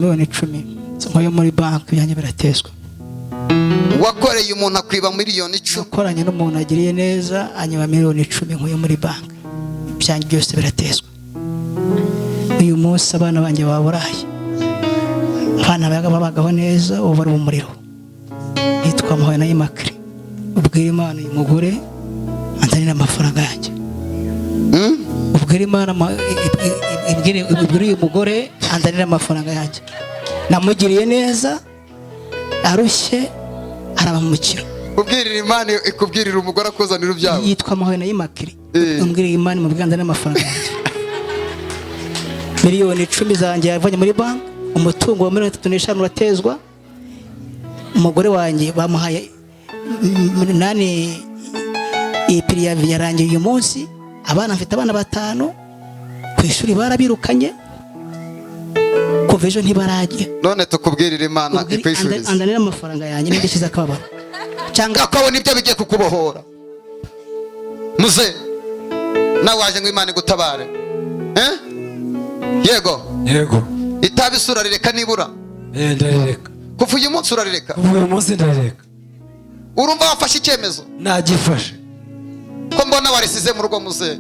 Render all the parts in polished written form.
Miliyoni 10 nkoyo muri banki, ibyanjye biratezwa. Wakoreye umuntu akwiba miliyoni 10. Nakoranye n'umuntu agiriye neza, anyiba miliyoni 10 nkuye muri banki, ibyanjye byose biratezwa. Uyu munsi abana banjye baburaye, abana babagaho neza, ubu bari mu muriro. Nitwa Muhawe na Imakire. Ubwira Imana uyu mugore anzanira amafaranga yanjye. Ubwira Imana ibwire uyu mugore anzanira amafaranga yanjye. Namugiriye neza arushye, arabamukira. Ubwirira Imana ikubwirira umugore akuzanira ubyabo. Yitwa Muhawe na Imakire. Umbwire Imana mubwire anzanire amafaranga yanjye, miliyoni 10 zanjye yavanye muri banki. Umutungo wa 35 miliyoni uratezwa. Umugore wanjye bamuhaye nani, iyi préavis yarangiye uyu munsi. Abana, mfite abana batanu, ku ishuri barabirukanye, kuva ejo ntibarajya. None tukubwirira Imana ikwishurize. Anzanire amafaranga yanjye n'indishyi z'akababaro cyangwa Akabona ibyo bigiye kukubohora. Muze nawe waje ngo Imana igutabare. Eh? Yego? Yego. Itabi isura urarireka nibura? Eh, ndarireka. Kuva uyu munsi urarireka? Kuva uyu munsi ndarireka. Urumva wafashe icyemezo? Nagifashe. Ko mbona warisize mu rugo, muze?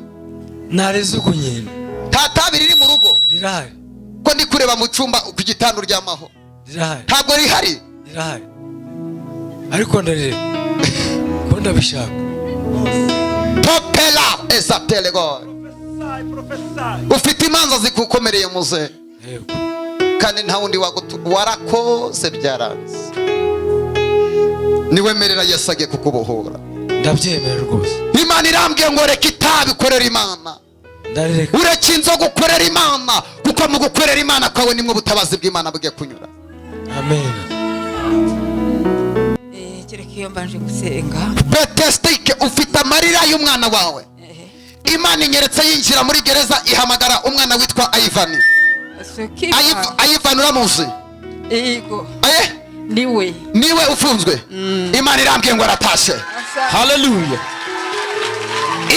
Narijugunye. Nta tabi riri mu rugo? Rirahari. Ko ndi kureba mu cyumba ku gitanda uryamaho? Rirahari. Ntabwo rihari? Rirahari, ariko ndarireka ko ndabishaka. Topela ezatelego. Ufite imanza zikukomereye, muze? Yego. Kandi nta wundi wagutu warakoze, byaranze. Niwemerera Yesu agiye kukubohora. Ndabyemera rwose. Imana irambwiye ngo reka itabi, ukorera Imana. Ndarireka. Ureke inzoga, ukorera Imana, kuko mu gukorera Imana kwawe nimwe ubutabazi bw'Imana bugiye kunyura. Amen. Kereka iyo mbanje gusenga. Betesitike, ufite amarira y'umwana wawe. Imana inyeretse yinjira muri gereza, ihamagara umwana witwa Ayivani. Ayivani uramuzi? Yego. Eh? Niwe. Niwe ufunzwe. Imana irambwiye ngo aratashe. Haleluya.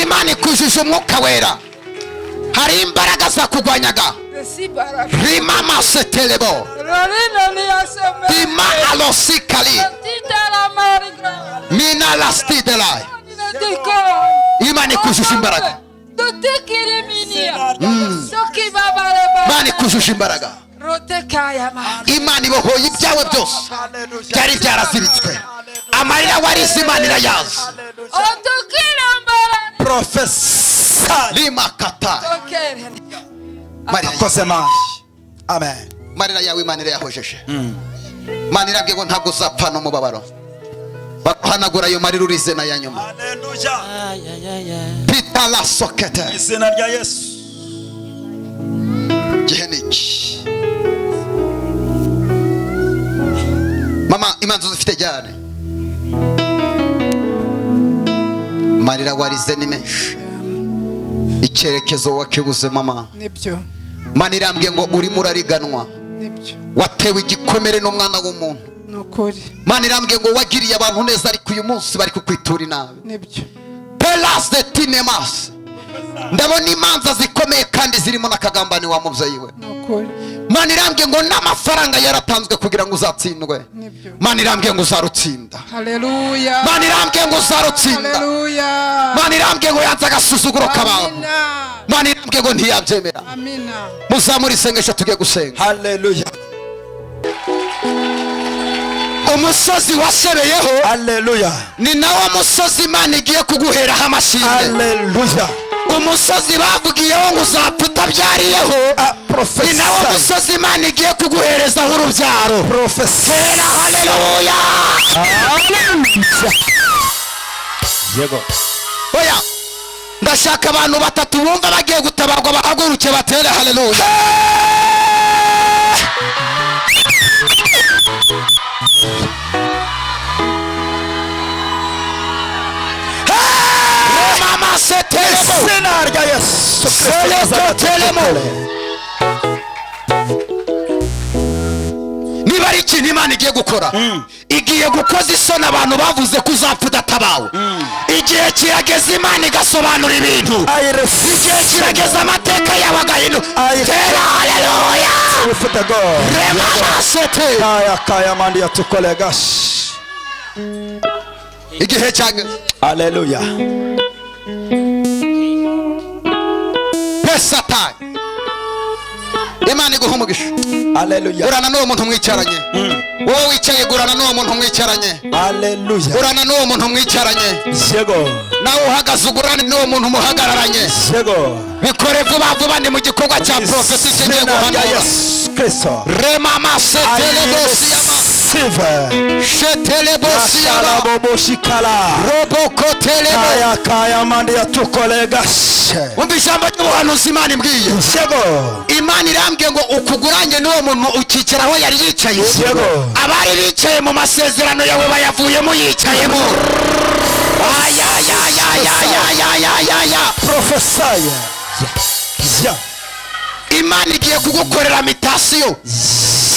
Imana ikujije Umwuka Wera. Hari imbaraga zakugwanyaga. Rimama setelebo rima alosikali mina lastidela. Imana ikujuje imbaraga. Imana ikujuje imbaraga. Imana ibohoye ibyawe byose byari byaraziritswe. Amarira warize, Imana irayazi. Prophesy. Lima kata marira. Akoze mashi. Amen. Marira yawe Imana irayahojeje. Imana irabwiye ngo ntabwo uzapfa n'umubabaro. Baguhanagura ayo marira urize na ya nyuma. Haleluya. Pitala sokete. Izina rya Yesu. Gihe ni iki, mama? Imanza zifite cyane, marira warize ni menshi, icyerekezo wakibuze, mama. Nibyo. Mana irambwiye ngo urimo urariganwa. Nibyo. Watewe igikomere n'umwana w'umuntu. Ni ukuri. Mana irambwiye ngo wagiriye abantu neza, ariko uyu munsi bari kukwitura inabi. Nibyo. Pelas de tinemas, ndabona imanza zikomeye kandi zirimo n'akagambani wa mubyeyi we. Ni ukuri. Mana irambwiye ngo n'amafaranga yaratanzwe kugira ngo uzatsindwe. Nibyo. Mana irambwiye ngo uzarutsinda. Haleluya. Mana irambwiye ngo uzarutsinda. Haleluya. Mana irambwiye ngo yanze agasuzuguro k'abantu. Amina. Mana irambwiye ngo ntiyabyemera. Amina. Muzamure isengesho, tugiye gusenga. Haleluya. Umusozi wasebeyeho Haleluya. ni nawo musozi Imana igiye kuguheraho amashimwe. Haleluya. Umusozi bavugiyeho ngo uzapfa utabyariyeho Ah, ni nawo prophesy. musozi Imana igiye kuguherezaho urubyaro. Prophesy. Tera haleluya. Yego. Oya, ndashaka abantu batatu bumva bagiye gutabarwa bahaguruke batere haleluya. Mama setelemo. Izina rya Yesu. Selekotelemo. Niba Hari ikintu Imana igiye gukora. Igiye gukoza isoni abantu bavuze ko uzapfa udatabawe. Igihe kirageze Imana igasobanura ibintu. I receive. Igihe kirageze amateka yawe agahinduka. I Tera haleluya. with the God. Remasete. Kaya kaya mandi ya tukolegash. Igihe cyageze. Hallelujah. Pesatayi. Imana iguha umugisha. Hallelujah. Gurana n'uwo muntu mwicaranye. Wowe wicaye, gurana n'uwo muntu mwicaranye. Hallelujah. Gurana n'uwo muntu mwicaranye. Yego. Nawe uhagaze ugurane n'uwo muntu muhagararanye. Yego. Bikore vuba vuba, ni mu gikorwa cya profeti kigiye Izina rya guhanura. Yesu Kristo. Remama setelebosiyama. Receive. Shetelebosiyama. Ashalaboboshikala. Robokotelebo. Kaya kaya mandi ya tukolegash. Umva ijambo ry'ubuhanuzi Imana imbwiye. Yego. Imana irambwiye ngo ukugurange n'uwo muntu ukicara aho yari yicaye. Yego. Abari bicaye mu masezerano yawe bayavuyemo yicayemo. Ayayayayayayayaya. Prophesy. Yeah. Imana igiye kugukorera mitasiyo.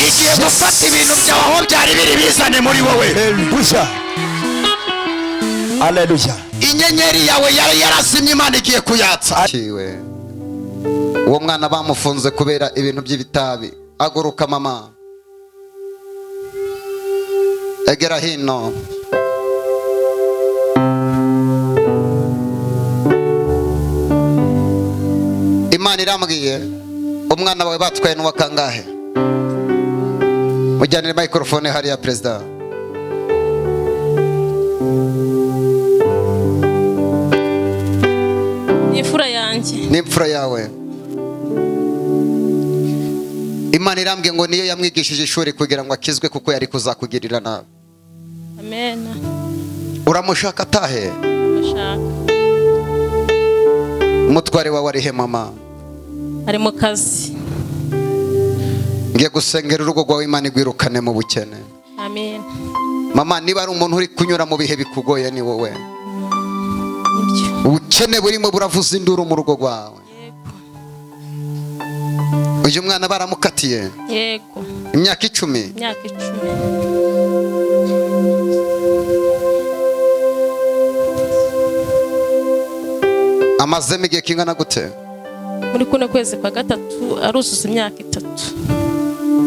Igiye gufata ibintu byawe aho byari biri bizane muri wowe. Hallelujah. Hallelujah. Inyenyeri yawe yari yarazimye, Imana igiye kuyatsa. Uwo mwana bamufunze kubera ibintu by'ibitabi. Aguruka mama, egera hino. Imana irambwiye umwana wawe batwaye n'uwa kangahe? Mujyanire microphone hariya perezida. Imfura yanjye. N'imfura yawe. Imana irambwiye ngo niyo yamwigishije ishuri kugira ngo akizwe, kuko yari kuzakugirira nabi. Amen. Uramushaka atahe? Ndashaka. Umutware wawe ari he mama? Ari mu kazi. Ngiye gusengera urugo rwawe, Imana igwirukane mu bukene. Amen. Mama, niba ari umuntu uri kunyura mu bihe bikugoye ni wowe. Nibyo. Ubukene burimo buravuza induru mu rugo rwawe. Yego. Uyu mwana baramukatiye Yego. imyaka 10. Imyaka 10. Amazemo igihe kingana gute? Muri kuno kwezi kwa gatatu aruzuza imyaka 3.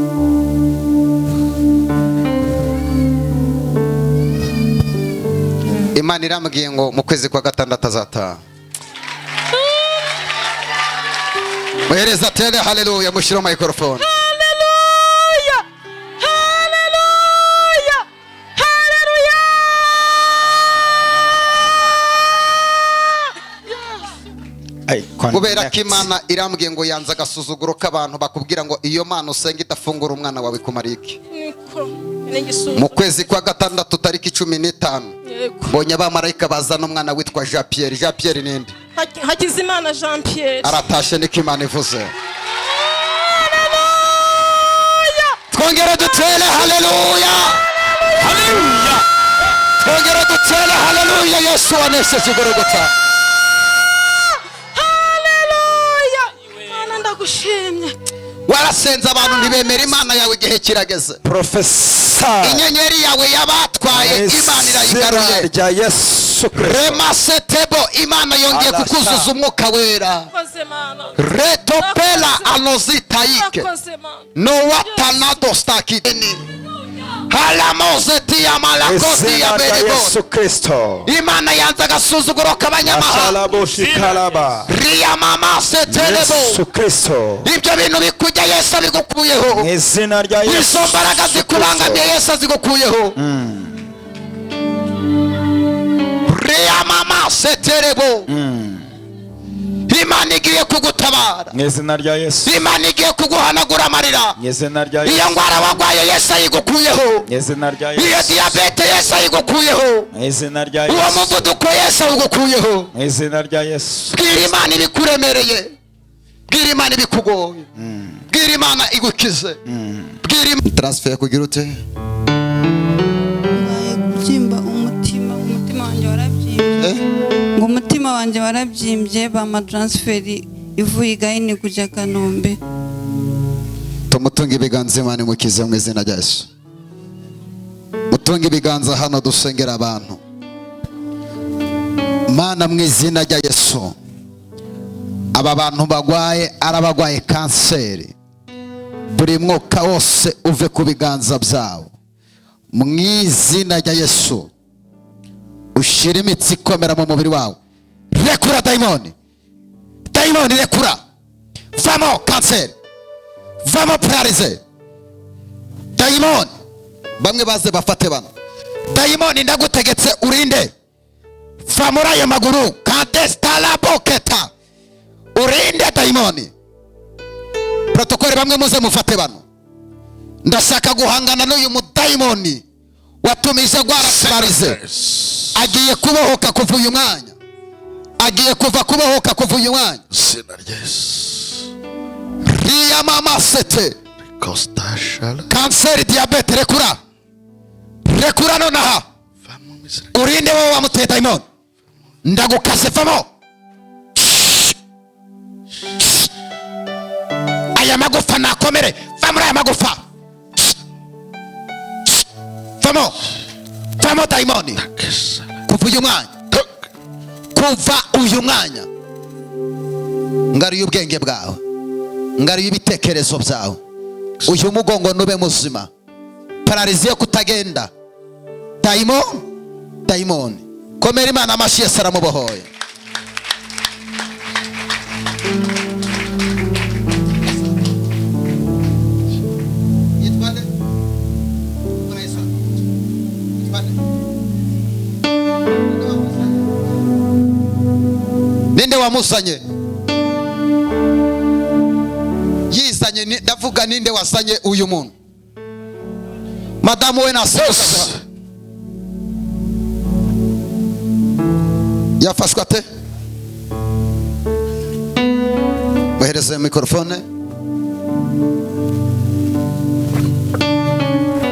Imana irambwiye ngo mu kwezi kwa gatandatu azataha. Muhereza tere haleluya, mushyire microphone. Haleluya! Haleluya! Haleluya! I Kubera connect. ko Imana irambwiye ngo yanze agasuzuguro k'abantu bakubwira ngo iyo mana usenga idafungura umwana wawe kumara iki. Niko. N'igisubizo. Mu kwezi kwa gatandatu tariki 15 Yego. mbonye abamarayika bazana umwana witwa Jean Pierre. Jean Pierre ninde? Hakizimana Jean Pierre. Aratashe, niko Imana ivuze. Twongere dutere haleluya. Haleluya. Twongere dutere haleluya. Yesu wanesheje Golgotha. Haleluya! Mana ndagushimye. Warasenze abantu ntibemera Imana yawe, igihe kirageze. Prophesy. Inyenyeri yawe yabatwaye, Imana Izina irayigaruye. rya Yesu Kristo. Remasetebo, Imana yongeye Arasha. kukuzuza umwuka wera. Urakoze Mana. Retopela anozitayike. Urakoze Mana. Nowatanadostakideni. Halamozeti ya malakoti ya Izina rya berego. Yesu Kristo. Imana yanze agasuzuguro k'abanyamahanga. Ashalaboshikalaba. Riyamama setelebo. Yesu Kristo. Ibyo bintu bikujya Yesu abigukuyeho. Mu izina rya Yesu Izo mbaraga zikubangamiye Yesu azigukuyeho. Riyamama setelebo. Imana igiye kugutabara. Mu izina rya Yesu. Imana igiye kuguhanagura amarira. Mu izina rya Iyo Yesu. ndwara warwaye Yesu ayigukuyeho. Mu izina rya Iyo Yesu. diyabete Yesu ayigukuyeho. Mu izina rya Uwo Yesu. muvuduko Yesu awugukuyeho. Mu izina rya Yesu. Bwira Imana ibikuremereye. Bwira Imana ibikugoye. Bwira Imana igukize. Bwira Imana. Transfer kugira ute? Mbaye kubyimba umutima, umutima wanjye warabyimbye. Ngo umutima wanjye warabyimbye, bampa transferi ivuye i Gahini kujya Kanombe. Tumutunge ibiganza, Imana imukize mu izina rya Yesu. Dutunge ibiganza hano dusengera abantu. Mana, mu izina rya Yesu, aba bantu bagwaye, arabagwaye kanseri, buri mwuka wose uve ku biganza byabo mu izina rya Yesu. Ushyire imitsi ikomera mu mubiri wawe. Rekura dayimoni, dayimoni rekura, vamo kanseri, vamo paralysie. Dayimoni, bamwe baze bafate bano. Dayimoni, ndagutegetse, urinde, va muri ayo maguru. Kadesitaraboketa, urinde dayimoni. Protokole, bamwe muze mufate bano. Ndashaka guhangana n'uyu mudayimoni watumije gwara paralysie. Agiye kubohoka kuva uyu mwanya, agiye kuva kubohoka kuva uyu mwanya. Izina rya Yesu. Riyamamasete. Kostashala. Kanseri, diyabete, rekura, rekura nonaha. Vamo mu izina. Urinde wowe wamuteye dayimoni, ndagukase, vamo. Aya magufa nakomere, va muri aya magufa, vamo, vamo dayimoni. Kuva uyu mwanya, kuva uyu mwanya, ngaruye ubwenge bwawe, ngaruye ibitekerezo byawe. Uyu mugongo nube muzima, paralysie yo kutagenda, dayimoni, dayimoni, komera Imana amashyi. Yesu aramubohoye. Yitwa nde? Yitwa nde? Ninde wamuzanye? Yizanye ndavuga ninde wazanye uyu muntu? Madamu we nasohoka. Yafashwe ate? Bohereze mikorofone.